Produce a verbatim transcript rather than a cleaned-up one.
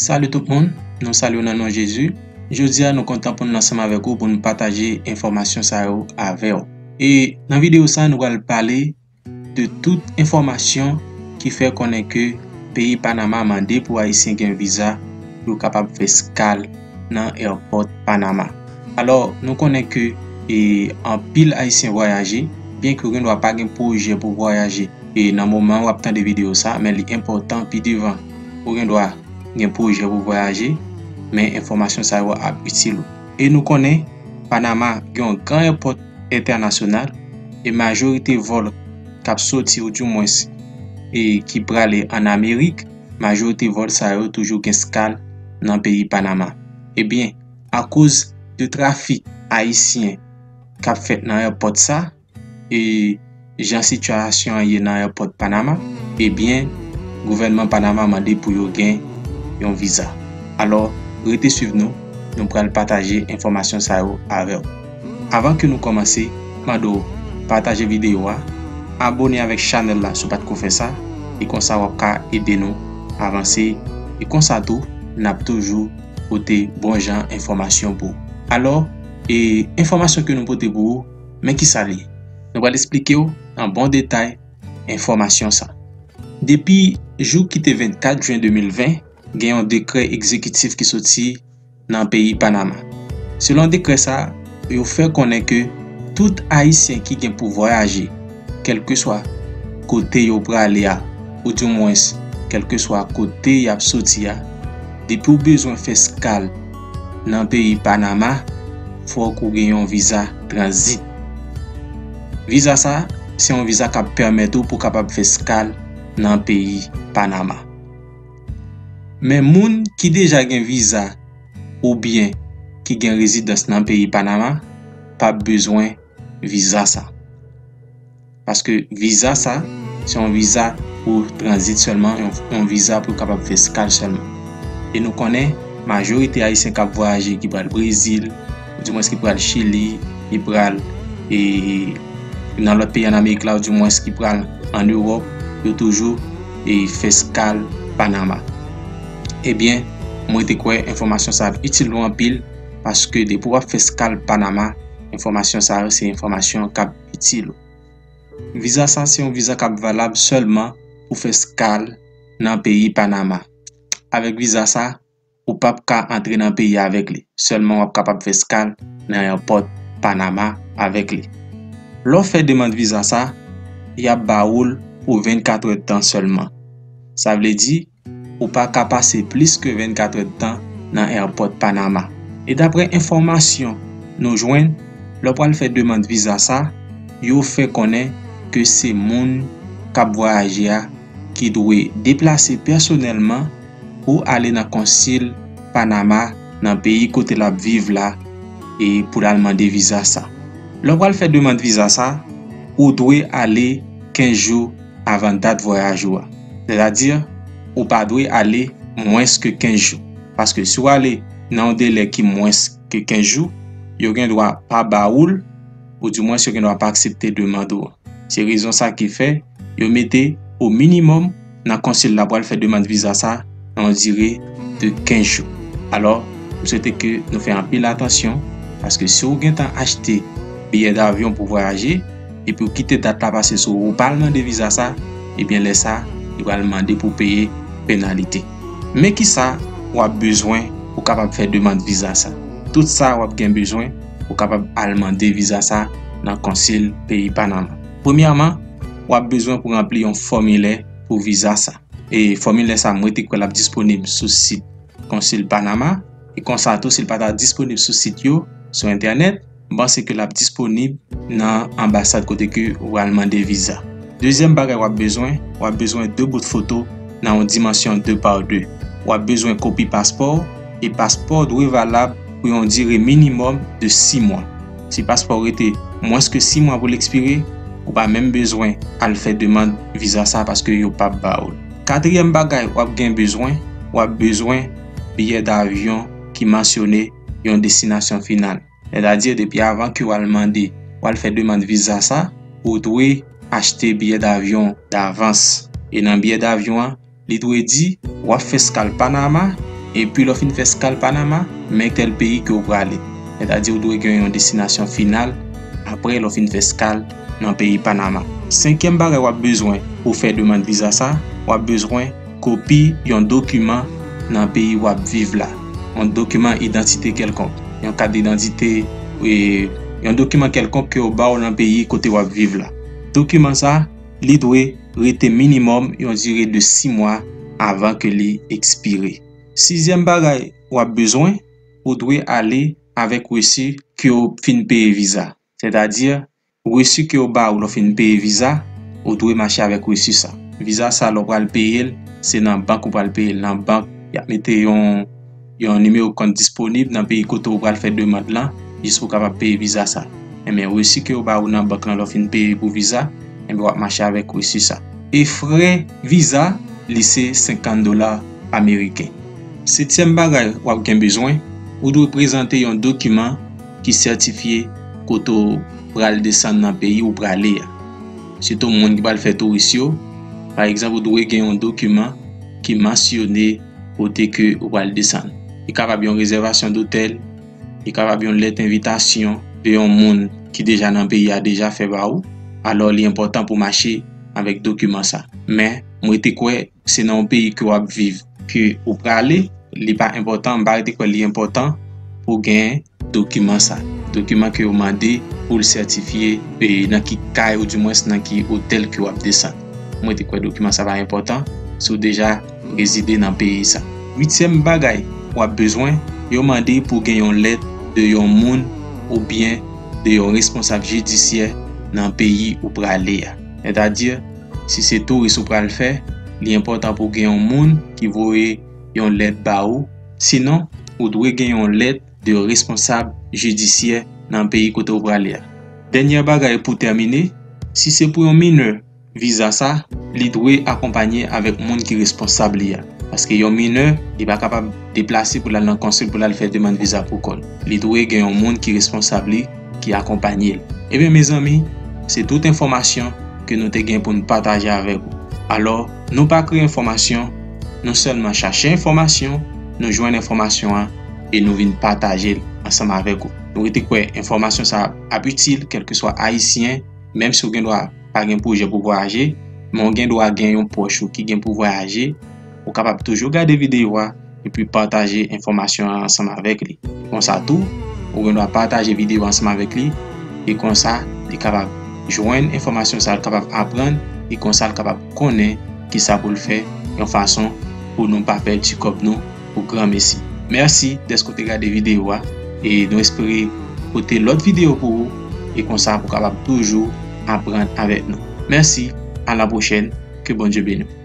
Salut tout moun, nou salye w nan non Jezi. Jodi a, nou kontan pou n ansanm avèk ou pou n pataje enfòmasyon sa yo avè w. E nan videyo sa, nou pral pale de tout enfòmasyon ki fè konnen ke peyi Panama mande pou Ayisyen gen viza pou yo kapab fè eskal nan èpòt Panama. Alò, nou konnen ke e, anpil Ayisyen vwayaje, byen ke w gen dwa pa gen pwojè pou vwayaje e nan moman w ap tande videyo sa, men li enpòtan pi devan ou gen dwa gen pwojè pou vwayaje, men enfòmasyon sa yo ap itil ou. E nou konnen Panama gen yon gran èpòt entènasyonal e majorite vòl k ap soti oudimwens e ki prale ann Amerik, majorite vòl sa yo toujou gen eskal nan peyi Panama. Ebyen, akoz de trafik ayisyen k ap fèt nan èpòt sa, e jan sitiyasyon an ye nan èpòt Panama, ebyen, gouvènman Panama mande pou yo gen yon viza. Alò, rete swiv nou, nou pral pataje enfòmasyon sa yo avè w. Avan ke nou kòmanse, mande w pataje videyo a, abòne avèk chanèl la si w pa t ko fè sa, e konsa w ap ka ede nou avanse, e konsa tou, n ap toujou pote bon jan enfòmasyon pou ou. Alò, e enfòmasyon ke nou pote pou ou, men kisa l ye? Nou pral esplike w an bon detay enfòmasyon sa. Depi jou ki te vennkat jen de mil ven, gen yon dekrè egzekitif ki soti nan peyi Panama. Selon dekrè sa, yo fè konnen ke tout Ayisyen ki gen pou vwayaje, kèlkeswa kote yo prale a, oudimwens, kèlkeswa kote y ap soti a, depi w bezwen fè eskal nan peyi Panama, fòk ou gen yon viza tranzit. Viza sa, se yon viza k ap pèmèt ou pou w kapab fè eskal nan peyi Panama. Men moun ki deja gen viza oubyen ki gen rezidans nan peyi Panama p ap bezwen viza sa. Paske viza sa, se yon viza pou tranzit sèlman, yon, yon viza pou kapab fè eskal sèlman. E nou konnen, majorite Ayisyen k ap vwayaje, ki pral Brezil, oudimwens ki pral Chili, ki pral e, nan lòt peyi ann Amerik la, oudimwens ki pral ann Ewòp, yo toujou e, fè eskal Panama. Ebyen, mwen te kwè enfòmasyon sa ap itil ou anpil, paske depi w ap fè eskal Panama, enfòmasyon sa yo se enfòmasyon k ap itil ou. Viza sa se yon viza k ap valab sèlman pou fè eskal nan peyi Panama. Avèk viza sa, ou p ap ka antre nan peyi a avèk li. Sèlman w ap kapab fè eskal nan èpòt Panama avèk li. Lè w fè demann viza sa, y ap ba ou l pou vennkat èdtan sèlman. Sa vle di, ou pa ka pase plis ke vennkat èdtan nan èpòt Panama. E daprè enfòmasyon nou jwenn, lè w pral fè demann viza sa, yo fè konnen ke se moun k ap vwayaje a ki dwe deplase pèsonèlman pou ale nan konsil Panama nan peyi kote l ap viv la e pou l al mande viza sa. Lè w pral fè demann viza sa, ou dwe ale kenz jou avan dat vwayaj ou a. Sètadi, ou pa dwe ale mwens ke kenz jou. Paske si w ale nan yon delè ki mwens ke kenz jou, yo gen dwa pa ba ou l, oudimwens yo gen dwa pa aksepte demann ou an. Se rezon sa ki fè yo mete o minimòm nan konsil la pral fè demann viza sa nan yon dire de kenz jou. Alò, m swete ke nou fè anpil atansyon, paske si w gentan achte biyè davyon pou vwayaje, epi w kite dat la pase sou ou, ou pa al mande viza sa, ebyen lè sa, yo pral mande pou w peye penalite. Men kisa w ap bezwen pou w kapab fè demann viza sa. Tout sa w ap gen bezwen pou w kapab al mande viza sa nan konsil peyi Panama. Premyèman, w ap bezwen pou ranpli yon fòmilè pou viza sa. E fòmilè sa, mwen te kwè l ap disponib sou sit konsil Panama. E konsa tou, si l pa ta disponib sou sit yo, sou entènèt, m panse ke l ap disponib nan anbasad kote ke ou al mande viza. Dezyèm bagay w ap bezwen, w ap bezwen de bout foto nan yon dimansyon de pa de. W ap bezwen kopi paspò w, e paspò w dwe valab pou yon dire minimòm de sis mwa. Si paspò w rete mwens ke sis mwa pou l ekspire, ou pa menm bezwen al fè demann viza sa paske yo p ap ba ou l. Katriyèm bagay w ap gen bezwen, w ap bezwen biyè davyon ki mansyone yon destinasyon final. Sètadi, depi avan ke w al mande, w al fè demann viza sa, ou dwe achte biyè davyon davans. E nan biyè davyon an, li dwe di, w ap fè eskal Panama, Epi lè w fin fè eskal Panama, men tèl peyi ke w prale. Sètadi ou dwe gen yon destinasyon final apre lè w fin fè eskal nan peyi Panama. Senkyèm bagay w ap bezwen pou fè demann viza sa, w ap bezwen kopi yon dokiman nan peyi w ap viv la. Yon dokiman idantite kèlkonk, yon kat idantite, e, yon dokiman kèlkonk ke yo ba w nan peyi kote w ap viv la. Dokiman sa, li dwe rete minimòm yon dire de sis mwa avan ke li ekspire. Sizyèm bagay w ap bezwen, ou dwe ale avèk resi ke w fin peye viza. Sètadi, resi ke yo ba ou lè w fin peye viza, ou dwe mache avèk resi sa. Viza sa, lè w pral peye l, se nan bank ou pral peye l. Nan bank, y ap mete yon, yon nimewo kont disponib nan peyi kote w pral fè demann lan, jis pou w kapab peye viza sa. Enben, resi ke yo ba ou nan bank lan lè w fin peye pou viza, enben, w ap mache avèk resi sa. E frè viza, li se senkant dola ameriken. Setyèm bagay w ap gen bezwen, ou dwe prezante yon dokiman ki sètifye kote w pral desann nan peyi ou prale a. Sitou moun ki pral fè touris yo, pa egzanp, ou dwe gen yon dokiman ki mansyone kote ke ou pral desann. Li kapab yon rezèvasyon dotèl, li kapab yon lèt envitasyon de yon moun ki deja nan peyi a deja fè ba ou, alò li enpòtan pou mache avèk dokiman sa. Men, mwen te kwè se nan yon peyi ke w ap viv ke ou prale, li pa enpòtan, m pa rete kwè li enpòtan pou gen dokiman sa. Dokiman ke yo mande pou l sètifye, e, nan ki kay ou dimwens nan ki otèl ke w ap desann. Mwen te kwè dokiman sa pa enpòtan si w deja rezide nan peyi sa. Uityèm bagay w ap bezwen, yo mande pou gen yon lèt de yon moun oubyen de yon responsab jidisyè nan peyi ou prale a. Sètadi, si se touris ou pral fè, li enpòtan pou gen yon moun ki voye yon lèt ba ou. Sinon, ou dwe gen yon lèt de responsab jidisyè nan peyi kote ou prale a. Dènyè bagay pou tèmine, si se pou yon minè, viza sa, li dwe akonpanye avèk moun ki responsab li a. Paske yon minè, li pa kapab deplase pou l al nan konsil pou l al fè demann viza pou kò l. Li dwe gen yon moun ki responsab li, ki akonpanye l. Ebyen, mezanmi, se tout enfòmasyon ke nou te gen pou n pataje avèk ou. Alò, nou pa kreye enfòmasyon, nou sèlman chache enfòmasyon, nou jwenn enfòmasyon an e nou vin pataje l ansanm avèk ou. Nou rete kwè enfòmasyon sa ap itil, kèlkeswa ayisyen, menm si w gen dwa pa gen pwojè pou vwayaje, men w gen dwa gen yon pwòch ou ki gen pou vwayaje, ou kapab toujou gade videyo a epi pataje enfòmasyon an ansanm avèk li. Konsa tou, ou gen dwa pataje videyo a ansanm avèk li, e konsa, li kapab jwenn enfòmasyon sa, li kapab aprann, e konsa, li kapab konnen kisa pou l fè, yon fason pou nou pa pèdi kòb nou pou granmesi. Mèsi dèske w te gade videyo a, e nou espere pote lòt videyo pou ou, e konsa, pou w kapab toujou aprann avèk nou. Mèsi, a la pwochèn, ke Bondye beni w.